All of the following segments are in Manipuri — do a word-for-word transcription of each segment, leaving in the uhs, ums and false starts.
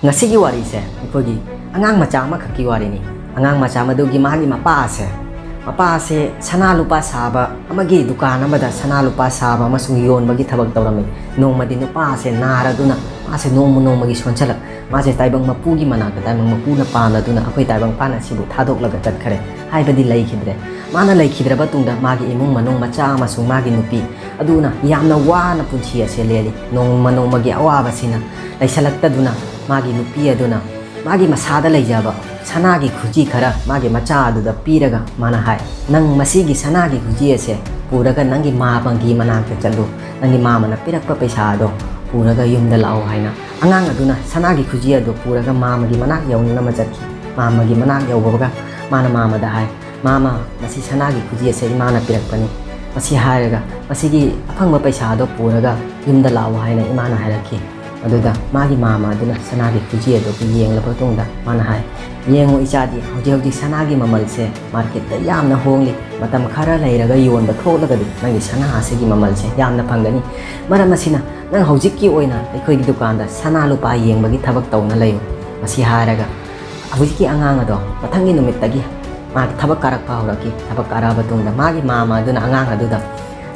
ꯉꯁꯤꯒꯤ ꯋꯥꯔꯤꯁꯦ ꯑꯩꯈꯣꯏꯒꯤ ꯑꯉꯥꯡ ꯃꯆꯥ ꯑꯃꯈꯛꯀꯤ ꯋꯥꯔꯤꯅꯤ꯫ ꯑꯉꯥꯡ ꯃꯆꯥ ꯃꯗꯨꯒꯤ ꯃꯥꯒꯤ ꯃꯄꯥ ꯑꯁꯦ, ꯃꯄꯥ ꯑꯁꯦ ꯁꯅꯥ ꯂꯨꯄꯥ ꯁꯥꯕ ꯑꯃꯒꯤ ꯗꯨꯀꯥꯟ ꯑꯃꯗ ꯁꯅꯥ ꯂꯨꯄꯥ ꯁꯥꯕ ꯑꯃꯁꯨꯡ ꯌꯣꯟꯕꯒꯤ ꯊꯕꯛ ꯇꯧꯔꯝꯃꯤ꯫ ꯅꯣꯡꯃꯗꯤ ꯅꯨꯄꯥ ꯑꯁꯦ ꯅꯥꯔꯗꯨꯅ ꯃꯥꯁꯦ ꯅꯣꯡꯃ ꯅꯣꯡꯃꯒꯤ ꯁꯣꯟꯖꯜꯂꯛ, ꯃꯥꯁꯦ ꯇꯥꯏꯕꯪ ꯃꯄꯨꯒꯤ ꯃꯅꯥꯛꯇ, ꯇꯥꯏꯕꯪ ꯃꯄꯨꯅ ꯄꯥꯝꯂꯗꯨꯅ ꯑꯩꯈꯣꯏ ꯇꯥꯏꯕꯪꯄꯥꯟ ꯑꯁꯤꯕꯨ ꯊꯥꯗꯣꯛꯂꯒ ꯆꯠꯈꯔꯦ꯫ ꯍꯥꯏꯕꯗꯤ ꯂꯩꯈꯤꯗ꯭ꯔꯦ꯫ ꯃꯥꯅ ꯂꯩꯈꯤꯗ꯭ꯔꯕ ꯇꯨꯡꯗ ꯃꯥꯒꯤ ꯏꯃꯨꯡ ꯃꯅꯨꯡ, ꯃꯆꯥ ꯑꯃꯁꯨꯡ ꯃꯥꯒꯤ ꯅꯨꯄꯤ ꯑꯗꯨꯅ ꯌꯥꯝꯅ ꯋꯥꯅ ꯄꯨꯟꯁꯤ ꯑꯁꯦ ꯂꯦꯜꯂꯤ꯫ ꯅꯣꯡꯃ ꯅꯣꯡꯃꯒꯤ ꯑꯋꯥꯕꯁꯤꯅ ꯂꯩꯁꯜꯂꯛꯇꯗꯨꯅ ꯃꯥꯒꯤ ꯅꯨꯄꯤ ꯑꯗꯨꯅ ꯃꯥꯒꯤ ꯃꯁꯥꯗ ꯂꯩꯖꯕ ꯁꯅꯥꯒꯤ ꯈꯨꯖꯤ ꯈꯔ ꯃꯥꯒꯤ ꯃꯆꯥ ꯑꯗꯨꯗ ꯄꯤꯔꯒ ꯃꯥꯅ ꯍꯥꯏ, "ꯅꯪ ꯃꯁꯤꯒꯤ ꯁꯅꯥꯒꯤ ꯈꯨꯖꯤ ꯑꯁꯦ ꯄꯨꯔꯒ ꯅꯪꯒꯤ ꯃꯥꯝꯃꯒꯤ ꯃꯅꯥꯛꯇ ꯆꯠꯂꯨ꯫ ꯅꯪꯒꯤ ꯃꯥꯝꯃꯅ ꯄꯤꯔꯛꯄ ꯄꯩꯁꯥ ꯑꯗꯣ ꯄꯨꯔꯒ ꯌꯨꯝꯗ ꯂꯥꯛꯑꯣ" ꯍꯥꯏꯅ ꯑꯉꯥꯡ ꯑꯗꯨꯅ ꯁꯅꯥꯒꯤ ꯈꯨꯖꯤ ꯑꯗꯨ ꯄꯨꯔꯒ ꯃꯥꯝꯃꯒꯤ ꯃꯅꯥꯛ ꯌꯧꯅꯅꯕ ꯆꯠꯈꯤ꯫ ꯃꯥꯝꯃꯒꯤ ꯃꯅꯥꯛ ꯌꯧꯕꯒ ꯃꯥꯅ ꯃꯥꯝꯃꯗ ꯍꯥꯏ, "ꯃꯥꯝꯃ, ꯃꯁꯤ ꯁꯅꯥꯒꯤ ꯈꯨꯖꯤ ꯑꯁꯦ ꯏꯃꯥꯅ ꯄꯤꯔꯛꯄꯅꯤ꯫ ꯃꯁꯤ ꯍꯥꯏꯔꯒ ꯃꯁꯤꯒꯤ ꯑꯐꯪꯕ ꯄꯩꯁꯥ ꯑꯗꯣ ꯄꯨꯔꯒ ꯌꯨꯝꯗ ꯂꯥꯛꯑꯣ" ꯍꯥꯏꯅ ꯏꯃꯥꯅ ꯍꯥꯏꯔꯛꯈꯤ꯫ ꯑꯗꯨꯗ ꯃꯥꯒꯤ ꯃꯥꯝꯃ ꯑꯗꯨꯅ ꯁꯅꯥꯒꯤ ꯈꯨꯖꯤ ꯑꯗꯨ ꯌꯦꯡꯂꯕ ꯃꯇꯨꯡꯗ ꯃꯥꯅ ꯍꯥꯏ, "ꯌꯦꯡꯉꯨ ꯏꯆꯥꯗꯤ, ꯍꯧꯖꯤꯛ ꯍꯧꯖꯤꯛ ꯁꯅꯥꯒꯤ ꯃꯃꯜꯁꯦ ꯃꯥꯔꯀꯦꯠꯇ ꯌꯥꯝꯅ ꯍꯣꯡꯂꯤ꯫ ꯃꯇꯝ ꯈꯔ ꯂꯩꯔꯒ ꯌꯣꯟꯕ ꯊꯣꯛꯂꯒꯗꯤ ꯅꯪꯒꯤ ꯁꯅꯥ ꯑꯁꯤꯒꯤ ꯃꯃꯜꯁꯦ ꯌꯥꯝꯅ ꯐꯪꯒꯅꯤ꯫ ꯃꯔꯝ ꯑꯁꯤꯅ ꯅꯪ ꯍꯧꯖꯤꯛꯀꯤ ꯑꯣꯏꯅ ꯑꯩꯈꯣꯏꯒꯤ ꯗꯨꯀꯥꯟꯗ ꯁꯅꯥ ꯂꯨꯄꯥ ꯌꯦꯡꯕꯒꯤ ꯊꯕꯛ ꯇꯧꯅ ꯂꯩꯌꯨ"꯫ ꯃꯁꯤ ꯍꯥꯏꯔꯒ ꯍꯧꯖꯤꯛꯀꯤ ꯑꯉꯥꯡ ꯑꯗꯣ ꯃꯊꯪꯒꯤ ꯅꯨꯃꯤꯠꯇꯒꯤ ꯃꯥꯒꯤ ꯊꯕꯛ ꯀꯥꯔꯛꯄ ꯍꯧꯔꯛꯈꯤ꯫ ꯊꯕꯛ ꯀꯥꯔꯛꯑꯕ ꯃꯇꯨꯡꯗ ꯃꯥꯒꯤ ꯃꯥꯝꯃ ꯑꯗꯨꯅ ꯑꯉꯥꯡ ꯑꯗꯨꯗ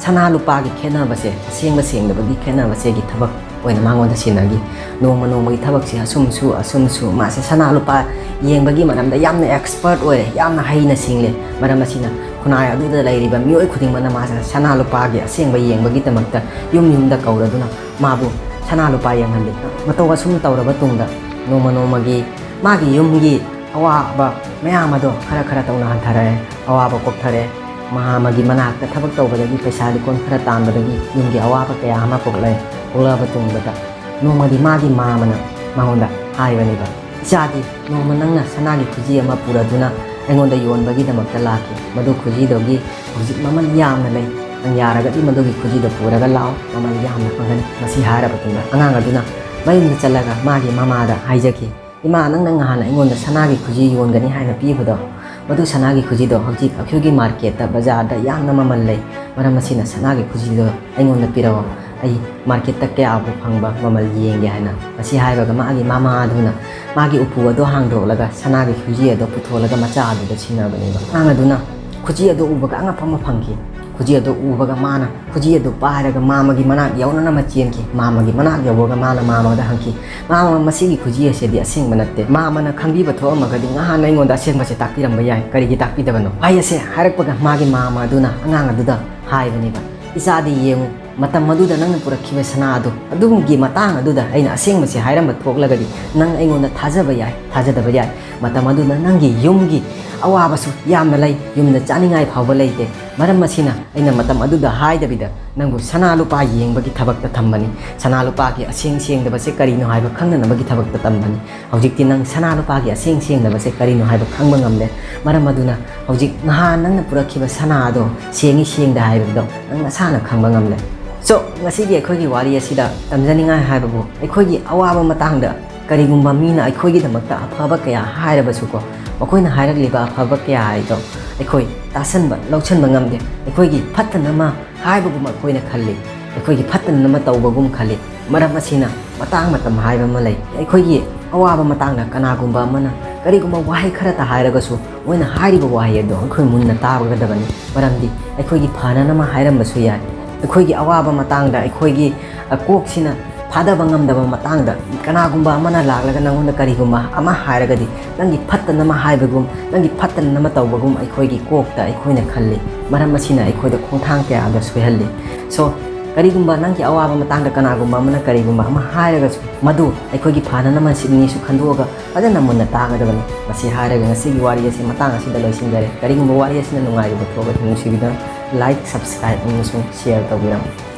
ꯁꯅꯥ ꯂꯨꯄꯥꯒꯤ ꯈꯦꯠꯅꯕꯁꯦ, ꯑꯁꯦꯡꯕ ꯁꯦꯡꯗꯕꯒꯤ ꯈꯦꯠꯅꯕꯁꯦꯒꯤ ꯊꯕꯛ ꯑꯣꯏꯅ ꯃꯉꯣꯟꯗ ꯁꯤꯟꯅꯈꯤ꯫ ꯅꯣꯡꯃ ꯅꯣꯡꯃꯒꯤ ꯊꯕꯛꯁꯦ ꯑꯁꯨꯝ ꯁꯨ, ꯑꯁꯨꯝ ꯁꯨ, ꯃꯥꯁꯦ ꯁꯅꯥ ꯂꯨꯄꯥ ꯌꯦꯡꯕꯒꯤ ꯃꯔꯝꯗ ꯌꯥꯝꯅ ꯑꯦꯛꯁꯄꯔꯠ ꯑꯣꯏꯔꯦ, ꯌꯥꯝꯅ ꯍꯩꯅ ꯁꯤꯡꯂꯦ꯫ ꯃꯔꯝ ꯑꯁꯤꯅ ꯈꯨꯟꯅꯥꯏ ꯑꯗꯨꯗ ꯂꯩꯔꯤꯕ ꯃꯤꯑꯣꯏ ꯈꯨꯗꯤꯡꯃꯛꯅ ꯃꯥꯁꯦ ꯁꯅꯥ ꯂꯨꯄꯥꯒꯤ ꯑꯁꯦꯡꯕ ꯌꯦꯡꯕꯒꯤꯗꯃꯛꯇ ꯌꯨꯝ ꯌꯨꯝꯗ ꯀꯧꯔꯗꯨꯅ ꯃꯥꯕꯨ ꯁꯅꯥ ꯂꯨꯄꯥ ꯌꯦꯡꯍꯜꯂꯤ꯫ ꯃꯇꯧ ꯑꯁꯨꯝ ꯇꯧꯔꯕ ꯇꯨꯡꯗ ꯅꯣꯡꯃ ꯅꯣꯡꯃꯒꯤ ꯃꯥꯒꯤ ꯌꯨꯝꯒꯤ ꯑꯋꯥꯕ ꯃꯌꯥꯝ ꯑꯗꯣ ꯈꯔ ꯈꯔ ꯇꯧꯅ ꯍꯟꯊꯔꯛꯑꯦ, ꯑꯋꯥꯕ ꯀꯣꯛꯊꯔꯦ꯫ ꯃꯥꯝꯃꯒꯤ ꯃꯅꯥꯛꯇ ꯊꯕꯛ ꯇꯧꯕꯗꯒꯤ ꯄꯩꯁꯥ ꯂꯤꯀꯣꯟ ꯈꯔ ꯇꯥꯟꯕꯗꯒꯤ ꯌꯨꯝꯒꯤ ꯑꯋꯥꯕ ꯀꯌꯥ ꯑꯃ ꯀꯣꯛꯂꯛꯑꯦ꯫ ꯀꯣꯛꯂꯛꯑꯕ ꯇꯨꯡꯗ ꯅꯣꯡꯃꯗꯤ ꯃꯥꯒꯤ ꯃꯥꯝꯃꯅ ꯃꯉꯣꯟꯗ ꯍꯥꯏꯕꯅꯦꯕ, "ꯏꯆꯥꯗꯤ, ꯅꯣꯡꯃ ꯅꯪꯅ ꯁꯅꯥꯒꯤ ꯈꯨꯖꯤ ꯑꯃ ꯄꯨꯔꯗꯨꯅ ꯑꯩꯉꯣꯟꯗ ꯌꯣꯟꯕꯒꯤꯗꯃꯛꯇ ꯂꯥꯛꯈꯤ꯫ ꯃꯗꯨ ꯈꯨꯖꯤꯗꯨꯒꯤ ꯍꯧꯖꯤꯛ ꯃꯃꯜ ꯌꯥꯝꯅ ꯂꯩ꯫ ꯅꯪ ꯌꯥꯔꯒꯗꯤ ꯃꯗꯨꯒꯤ ꯈꯨꯖꯤꯗꯨ ꯄꯨꯔꯒ ꯂꯥꯛꯑꯣ, ꯃꯃꯜ ꯌꯥꯝꯅ ꯐꯪꯒꯅꯤ"꯫ ꯃꯁꯤ ꯍꯥꯏꯔꯕ ꯃꯇꯨꯡꯗ ꯑꯉꯥꯡ ꯑꯗꯨꯅ ꯃꯌꯨꯝꯗ ꯆꯠꯂꯒ ꯃꯥꯒꯤ ꯃꯃꯥꯗ ꯍꯥꯏꯖꯈꯤ, "ꯏꯃꯥ, ꯅꯪꯅ ꯅꯍꯥꯟ ꯑꯩꯉꯣꯟꯗ ꯁꯅꯥꯒꯤ ꯈꯨꯖꯤ ꯌꯣꯟꯒꯅꯤ ꯍꯥꯏꯅ ꯄꯤꯕꯗꯣ, ꯃꯗꯨ ꯁꯅꯥꯒꯤ ꯈꯨꯖꯤꯗꯣ ꯍꯧꯖꯤꯛ ꯑꯩꯈꯣꯏꯒꯤ ꯃꯥꯔꯀꯦꯠꯇ, ꯕꯖꯥꯔꯗ ꯌꯥꯝꯅ ꯃꯃꯜ ꯂꯩ꯫ ꯃꯔꯝ ꯑꯁꯤꯅ ꯁꯅꯥꯒꯤ ꯈꯨꯖꯤꯗꯣ ꯑꯩꯉꯣꯟꯗ ꯄꯤꯔꯛꯑꯣ꯫ ꯑꯩ ꯃꯥꯔꯀꯦꯠꯇ ꯀꯌꯥꯕꯨ ꯐꯪꯕ ꯃꯃꯜ ꯌꯦꯡꯒꯦ ꯍꯥꯏꯅ꯫ ꯑꯁꯤ ꯍꯥꯏꯕꯒ ꯃꯥꯒꯤ ꯃꯃꯥ ꯑꯗꯨꯅ ꯃꯥꯒꯤ ꯎꯄꯨ ꯑꯗꯣ ꯍꯥꯡꯗꯣꯛꯂꯒ ꯁꯅꯥꯒꯤ ꯈꯨꯖꯤ ꯑꯗꯣ ꯄꯨꯊꯣꯛꯂꯒ ꯃꯆꯥ ꯑꯗꯨꯗ ꯁꯤꯟꯅꯕꯅꯦꯕ꯫ ꯑꯉꯥꯡ ꯑꯗꯨꯅ ꯈꯨꯖꯤ ꯑꯗꯨ ꯎꯕꯒ ꯑꯉꯛꯄ ꯑꯃ ꯐꯪꯈꯤ꯫ ꯈꯨꯖꯤ ꯑꯗꯨ ꯎꯕꯒ ꯃꯥꯅ ꯈꯨꯖꯤ ꯑꯗꯨ ꯄꯥꯏꯔꯒ ꯃꯥꯃꯒꯤ ꯃꯅꯥꯛ ꯌꯧꯅꯅꯕ ꯆꯦꯟꯈꯤ꯫ ꯃꯥꯃꯒꯤ ꯃꯅꯥꯛ ꯌꯧꯕꯒ ꯃꯥꯅ ꯃꯥꯃꯗ ꯍꯪꯈꯤ, "ꯃꯥꯃ, ꯃꯁꯤꯒꯤ ꯈꯨꯖꯤ ꯑꯁꯤꯗꯤ ꯑꯁꯦꯡꯕ ꯅꯠꯇꯦ꯫ ꯃꯥꯃꯅ ꯈꯪꯕꯤꯕ ꯊꯣꯛꯑꯝꯃꯒꯗꯤ ꯉꯍꯥꯟ ꯑꯩꯉꯣꯟꯗ ꯑꯁꯦꯡꯕꯁꯦ ꯇꯥꯛꯄꯤꯔꯝꯕ ꯌꯥꯏ꯫ ꯀꯔꯤꯒꯤ ꯇꯥꯛꯄꯤꯗꯕꯅꯣ?" ꯋꯥꯍꯩ ꯑꯁꯦ ꯍꯥꯏꯔꯛꯄꯒ ꯃꯥꯒꯤ ꯃꯥꯃ ꯑꯗꯨꯅ ꯑꯉꯥꯡ ꯑꯗꯨꯗ ꯍꯥꯏꯕꯅꯦꯕ, "ꯏꯆꯥꯗꯤ ꯌꯦꯡꯉꯨ, ꯃꯇꯝ ꯑꯗꯨꯗ ꯅꯪꯅ ꯄꯨꯔꯛꯈꯤꯕ ꯁꯅꯥ ꯑꯗꯨ, ꯑꯗꯨꯒꯤ ꯃꯇꯥꯡ ꯑꯗꯨꯗ ꯑꯩꯅ ꯑꯁꯦꯡꯕꯁꯤ ꯍꯥꯏꯔꯝꯕ ꯊꯣꯛꯂꯒꯗꯤ ꯅꯪ ꯑꯩꯉꯣꯟꯗ ꯊꯥꯖꯕ ꯌꯥꯏ, ꯊꯥꯖꯗꯕ ꯌꯥꯏ꯫ ꯃꯇꯝ ꯑꯗꯨꯗ ꯅꯪꯒꯤ ꯌꯨꯝꯒꯤ ꯑꯋꯥꯕꯁꯨ ꯌꯥꯝꯅ ꯂꯩ, ꯌꯨꯝꯗ ꯆꯥꯅꯤꯡꯉꯥꯏ ꯐꯥꯎꯕ ꯂꯩꯇꯦ꯫ ꯃꯔꯝ ꯑꯁꯤꯅ ꯑꯩꯅ ꯃꯇꯝ ꯑꯗꯨꯗ ꯍꯥꯏꯗꯕꯤꯗ ꯅꯪꯕꯨ ꯁꯅꯥ ꯂꯨꯄꯥ ꯌꯦꯡꯕꯒꯤ ꯊꯕꯛꯇ ꯊꯝꯕꯅꯤ꯫ ꯁꯅꯥ ꯂꯨꯄꯥꯒꯤ ꯑꯁꯦꯡ ꯁꯦꯡꯗꯕꯁꯦ ꯀꯔꯤꯅꯣ ꯍꯥꯏꯕ ꯈꯪꯅꯅꯕꯒꯤ ꯊꯕꯛꯇ ꯇꯝꯕꯅꯤ꯫ ꯍꯧꯖꯤꯛꯇꯤ ꯅꯪ ꯁꯅꯥ ꯂꯨꯄꯥꯒꯤ ꯑꯁꯦꯡ ꯁꯦꯡꯗꯕꯁꯦ ꯀꯔꯤꯅꯣ ꯍꯥꯏꯕ ꯈꯪꯕ ꯉꯝꯂꯦ꯫ ꯃꯔꯝ ꯑꯗꯨꯅ ꯍꯧꯖꯤꯛ ꯅꯍꯥꯟ ꯅꯪꯅ ꯄꯨꯔꯛꯈꯤꯕ ꯁꯅꯥ ꯑꯗꯣ ꯁꯦꯡꯉꯤ ꯁꯦꯡꯗꯦ ꯍꯥꯏꯕꯗꯣ ꯅꯪ ꯅꯁꯥꯅ ꯈꯪꯕ ꯉꯝꯂꯦ꯫ So, ꯉꯁꯤꯒꯤ ꯑꯩꯈꯣꯏꯒꯤ ꯋꯥꯔꯤ ꯑꯁꯤꯗ ꯇꯝꯖꯅꯤꯡꯉꯥꯏ ꯍꯥꯏꯕꯕꯨ, ꯑꯩꯈꯣꯏꯒꯤ ꯑꯋꯥꯕ ꯃꯇꯥꯡꯗ ꯀꯔꯤꯒꯨꯝꯕ ꯃꯤꯅ ꯑꯩꯈꯣꯏꯒꯤꯗꯃꯛꯇ ꯑꯐꯕ ꯀꯌꯥ ꯍꯥꯏꯔꯕꯁꯨꯀꯣ, ꯃꯈꯣꯏꯅ ꯍꯥꯏꯔꯛꯂꯤꯕ ꯑꯐꯕ ꯀꯌꯥ ꯍꯥꯏꯗꯣ ꯑꯩꯈꯣꯏ ꯇꯥꯁꯟꯕ, ꯂꯧꯁꯟꯕ ꯉꯝꯗꯦ꯫ ꯑꯩꯈꯣꯏꯒꯤ ꯐꯠꯇꯅꯕ ꯍꯥꯏꯕꯒꯨꯝ ꯑꯩꯈꯣꯏꯅ ꯈꯜꯂꯤ, ꯑꯩꯈꯣꯏꯒꯤ ꯐꯠꯇꯅꯕ ꯇꯧꯕꯒꯨꯝ ꯈꯜꯂꯤ꯫ ꯃꯔꯝ ꯑꯁꯤꯅ ꯃꯇꯥꯡ ꯃꯇꯝ ꯍꯥꯏꯕ ꯑꯃ ꯂꯩ꯫ ꯑꯩꯈꯣꯏꯒꯤ ꯑꯋꯥꯕ ꯃꯇꯥꯡꯗ ꯀꯅꯥꯒꯨꯝꯕ ꯑꯃꯅ ꯀꯔꯤꯒꯨꯝꯕ ꯋꯥꯍꯩ ꯈꯔꯇ ꯍꯥꯏꯔꯒꯁꯨ, ꯃꯣꯏꯅ ꯍꯥꯏꯔꯤꯕ ꯋꯥꯍꯩ ꯑꯗꯣ ꯑꯩꯈꯣꯏ ꯃꯨꯟꯅ ꯇꯥꯕꯒꯗꯕꯅꯤ꯫ ꯃꯔꯝꯗꯤ ꯑꯩꯈꯣꯏꯒꯤ ꯐꯅꯅꯕ ꯍꯥꯏꯔꯝꯕꯁꯨ ꯌꯥꯏ꯫ ꯑꯩꯈꯣꯏꯒꯤ ꯑꯋꯥꯕ ꯃꯇꯥꯡꯗ, ꯑꯩꯈꯣꯏꯒꯤ, ꯑ, ꯀꯣꯛꯁꯤꯅ ꯊꯥꯗꯕ ꯉꯝꯗꯕ ꯃꯇꯥꯡꯗ ꯀꯅꯥꯒꯨꯝꯕ ꯑꯃꯅ ꯂꯥꯛꯂꯒ ꯅꯪꯉꯣꯟꯗ ꯀꯔꯤꯒꯨꯝꯕ ꯑꯃ ꯍꯥꯏꯔꯒꯗꯤ, ꯅꯪꯒꯤ ꯐꯠꯇꯅꯕ ꯍꯥꯏꯕꯒꯨꯝ, ꯅꯪꯒꯤ ꯐꯠꯇꯅꯕ ꯇꯧꯕꯒꯨꯝ ꯑꯩꯈꯣꯏꯒꯤ ꯀꯣꯛꯇ ꯑꯩꯈꯣꯏꯅ ꯈꯜꯂꯤ꯫ ꯃꯔꯝ ꯑꯁꯤꯅ ꯑꯩꯈꯣꯏꯗ ꯈꯣꯡꯊꯥꯡ ꯀꯌꯥꯗ ꯁꯣꯏꯍꯜꯂꯤ꯫ So, ꯀꯔꯤꯒꯨꯝꯕ ꯅꯪꯒꯤ ꯑꯋꯥꯕ ꯃꯇꯥꯡꯗ ꯀꯅꯥꯒꯨꯝꯕ ꯑꯃꯅ ꯀꯔꯤꯒꯨꯝꯕ ꯑꯃ ꯍꯥꯏꯔꯒꯁꯨ, ꯃꯗꯨ ꯑꯩꯈꯣꯏꯒꯤ ꯐꯅꯅꯕ ꯁꯤꯠꯅꯤꯁꯨ ꯈꯟꯗꯣꯛꯑꯒ ꯐꯖꯅ ꯃꯨꯟꯅ ꯇꯥꯒꯗꯕꯅꯤ꯫ ꯃꯁꯤ ꯍꯥꯏꯔꯒ ꯉꯁꯤꯒꯤ ꯋꯥꯔꯤ ꯑꯁꯤ ꯃꯇꯥꯡ ꯑꯁꯤꯗ ꯂꯣꯏꯁꯤꯟꯖꯔꯦ꯫ ꯀꯔꯤꯒꯨꯝꯕ ꯋꯥꯔꯤ ꯑꯁꯤꯅ ꯅꯨꯡꯉꯥꯏꯔꯤꯕ ꯊꯣꯛꯑꯒꯗꯤ ꯅꯨꯡꯁꯤꯕꯤꯗꯨꯅ like, subscribe ꯑꯃꯁꯨꯡ share ꯇꯧꯕꯤꯔꯝꯃꯨ꯫